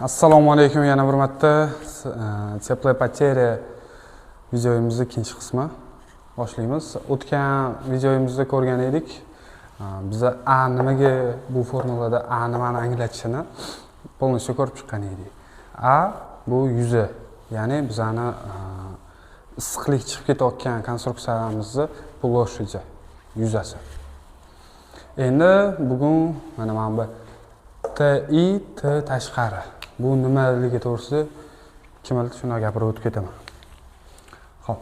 Assalomu alaykum yana bir marta. Теплопотеря videomizni ikkinchi qismi boshlaymiz. O'tgan videomizda ko'rgan edik. Biza A nimaga, bu formulada A nimani anglatishini полностью ko'rib chiqqan edik. A bu yuzi, ya'ni bizani issiqlik chiqib ketayotgan konstruksiyamizni площади, yuzasi. Endi bugun mana bu TI, T tashqari. Bu nimaligi to'g'risida kim biladi, shundoq gapirib o'tib ketaman. Xo'p.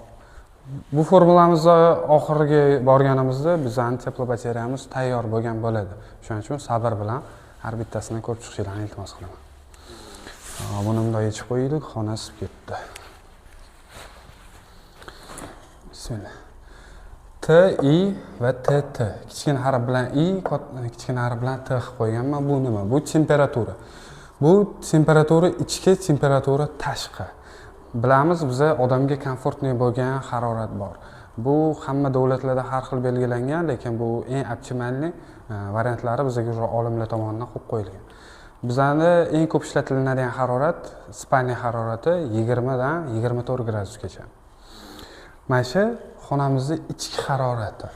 Bu formulamizni oxiriga borganimizda bizani теплопотеря miz tayyor bo'lgan bo'ladi. Shuning uchun sabr bilan har bittasini ko'rib chiqishingizni iltimos qilaman. Buni bunday yechib qo'yaylik, xona isib ketdi. Bismillah. T, I va T, T. Kichkina harf bilan I, kichkina harf bilan T qilib qo'yganman. Bu nima? Bu temperatura. Bu temperatura ichki, temperatura tashqi. Bilamiz, biza odamga комфортный bo'lgan harorat bor. Bu hamma davlatlarda har xil belgilangan, lekin bu eng оптимальный variantlari bizga уже olimlar tomonidan qo'yib qo'yilgan. Bizani eng ko'p ishlatiladigan harorat спальный harorati 20 dan 24 gradusgacha. Mana shu xonamizni ichki harorati.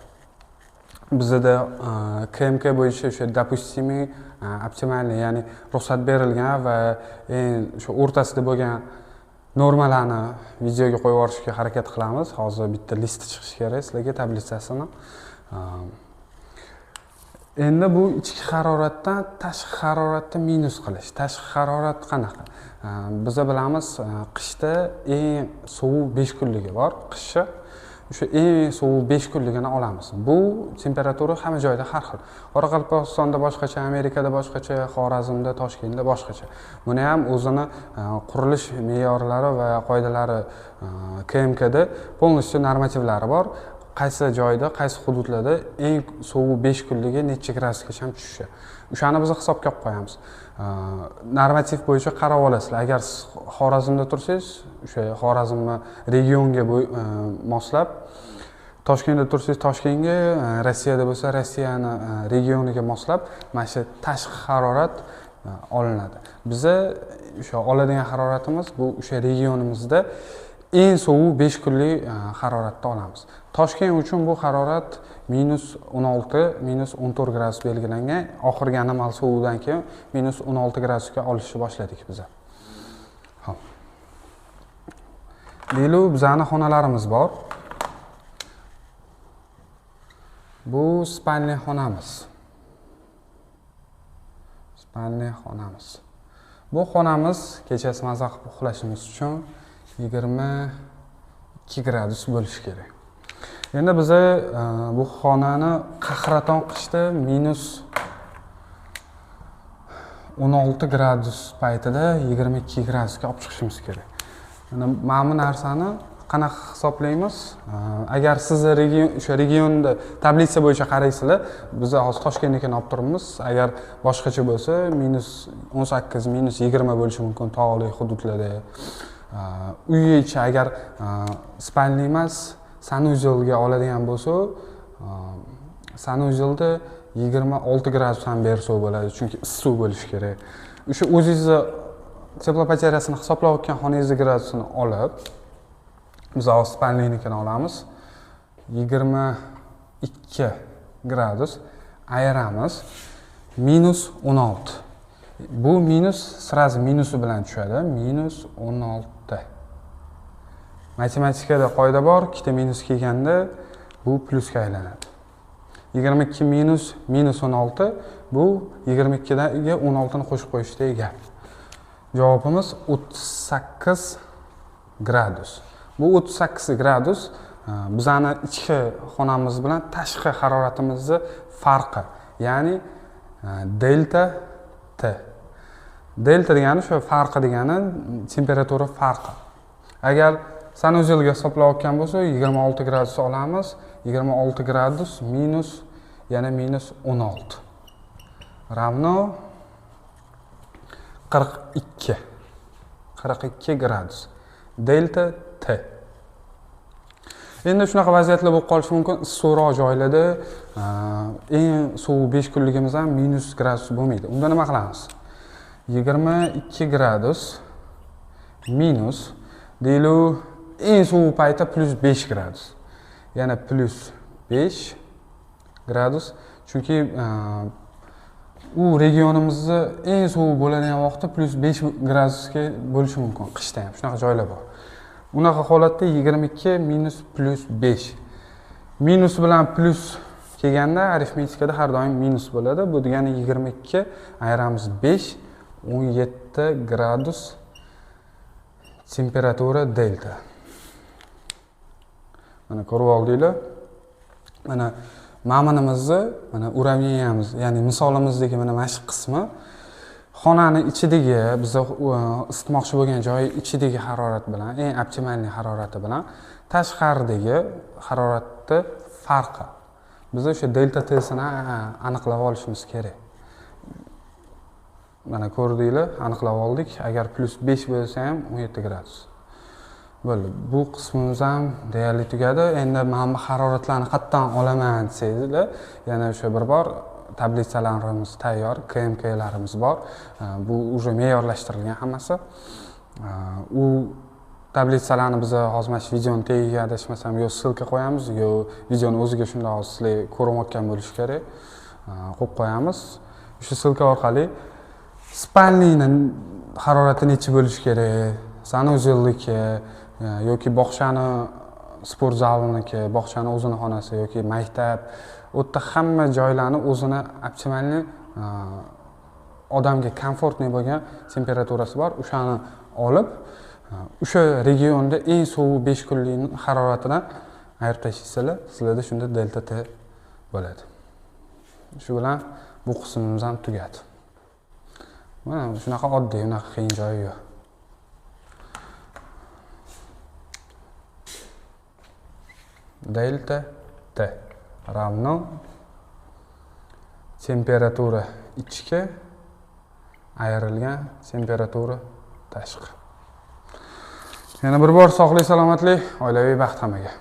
Bizada КМК bo'yicha o'sha допустимый, оптимальный, ya'ni ruxsat berilgan va eng o'sha o'rtasida bo'lgan normalarni videoga qo'yib yuborishga harakat qilamiz. Hozir bitta listi chiqishi kerak sizlarga, tablitsasini. Endi bu ichki haroratdan tashqi haroratni minus qilish. Tashqi harorat qanaqa? Biza bilamiz, qishda eng sovuq 5 kunligi bor, qishni. O'sha eng sovuq 5 kunligini olamiz. Bu temperatura hamma joyda har xil. Qoraqalpog'istonda boshqacha, Amerikada boshqacha, Xorazmda, Toshkentda boshqacha. Buni ham o'zini qurilish me'yorlari va qoidalari, КМКda полностью normativlari bor. Qaysi joyda, qaysi hududlarda eng sovuq 5 kunligi necha gradusgacha tushishi. O'shani biz hisobga olib qo'yamiz. Normativ bo'yicha qarab olasizlar. Agar siz Xorazmda tursangiz, o'sha Xorazmni regionga moslab, Toshkentda tursangiz Toshkentga, Rossiyada bo'lsa Rossiyani regioniga moslab, mana shu tashqi harorat olinadi. Biza o'sha oladigan haroratimiz bu o'sha regionimizda eng sovuq 5 kunlik haroratni olamiz. Toshkent uchun bu harorat minus 16, minus 14 gradus belgilangan. Oxirgi anomal sovuqdan keyin minus 16 gradusga olishni boshladik biza. Xo'p. Deylik, bizani xonalarimiz bor. Bu спальный xonamiz. Спальный xonamiz. Bu xonamiz kechasi maza qilib uxlashimiz uchun 22 gradus bo'lishi kerak. Endi biza bu xonani qahraton qishda minus 16 gradus paytida 22 gradusga olib chiqishimiz kerak. Mana bu narsani qanaqa hisoblaymiz? Agar sizni region, o'sha regionda tablitsa bo'yicha qaraysizlar, biz hozir Toshkentnikini olib turibmiz. Agar boshqacha bo'lsa, minus 18, minus 20 bo'lishi mumkin tog'li hududlarda. Uy ichi agar спальный emas, санузел ga oladigan bo'lsa, санузел da 26 gradus ham bersa bo'ladi, chunki issiq bo'lishi kerak. O'sha o'zingizni теплопотеря sini hisoblayotgan xonangizni gradusini olib, biz hozir спальный nikini olamiz. 22 gradus ayiramiz minus 16. Bu minus сразу minusi bilan tushadi. Minus 16. Matematikada qoida bor, ikkita minus kelganda bu plyusga aylanadi. 22 minus minus 16, bu 22ga 16ni qo'shib qo'yishdek gap. Javobimiz 38 gradus. Bu 38 gradus bizani ichki xonamiz bilan tashqi haroratimizni farqi, ya'ni delta T. Delta degani shu farqi degani, temperatura farqi. Agar санузел ga hisoblayotgan bo'lsa, 26 gradus olamiz. 26 gradus minus yana minus 16 равно 42. 42 gradus. Delta T. Endi shunaqa vaziyatlar bo'lib qolishi mumkin. Issiqroq joylarda eng sovuq 5 kunligimiz ham minus gradus bo'lmaydi. Unda nima qilamiz? 22 gradus minus deylik eng sovuq payti plus 5 gradus. Yana plus 5 gradus. Chunki u regionimizni eng sovuq bo'ladigan vaqti plus 5 gradusga bo'lishi mumkin qishda ham. Shunaqa joylar bor. Unaqa holatda 22 minus plus 5. Minus bilan plus kelganda arifmetikada har doim minus bo'ladi. Bu degani 22 ayiramiz 5, 17 gradus temperatura delta. Mana ko'rib oldinglar. Mana maminimizni, mana uravniyamiz, ya'ni misolimizdagi mana shu qismi xonani ichidagi biz isitmoqchi bo'lgan joyi ichidagi harorat bilan, eng optimalniy harorati bilan tashqaridagi haroratni farqi. Biz o'sha delta T'sini aniqlab olishimiz kerak. Mana ko'rdinglar, aniqlab oldik. Agar plus 5 bo'lsa ham 17 gradus. Bo'ldi. Bu qismimiz ham deyarli tugadi. Endi mana bu haroratlarni qayerdan olaman desangizlar, yana o'sha bir bor tablitsalarimiz tayyor, KMKlarimiz bor. Bu уже me'yorlashtirilgan hammasi. U tablitsalarni biz hozir mana shu videoni tagiga adashmasam yo ссылка qo'yamiz, yo videoni o'ziga shundoq hozir sizlar ko'rinayotgan bo'lishi kerak. Qo'yib qo'yamiz. O'sha ссылка orqali спальный ni harorati necha bo'lishi kerak, санузел niki yoki bog'chani sport zaliniki, bog'chani o'zini xonasi yoki maktab, u yerda hamma joylarni o'zini optimalniy odamga komfortniy bo'lgan temperaturasi bor. O'shani olib, o'sha regionda eng sovuq 5 kunlik haroratidan ayirib tashlaysizlar, sizlarda shunda delta T bo'ladi. Shu bilan bu qismimiz ham tugadi. Mana shunaqa oddiy, unaqa qiyin joyi yo'q. Delta T равно temperatura ichki ayrilgan temperatura tashqi. Yana bir bor sog'lik, salomatlik, oilaviy baxt hammaga.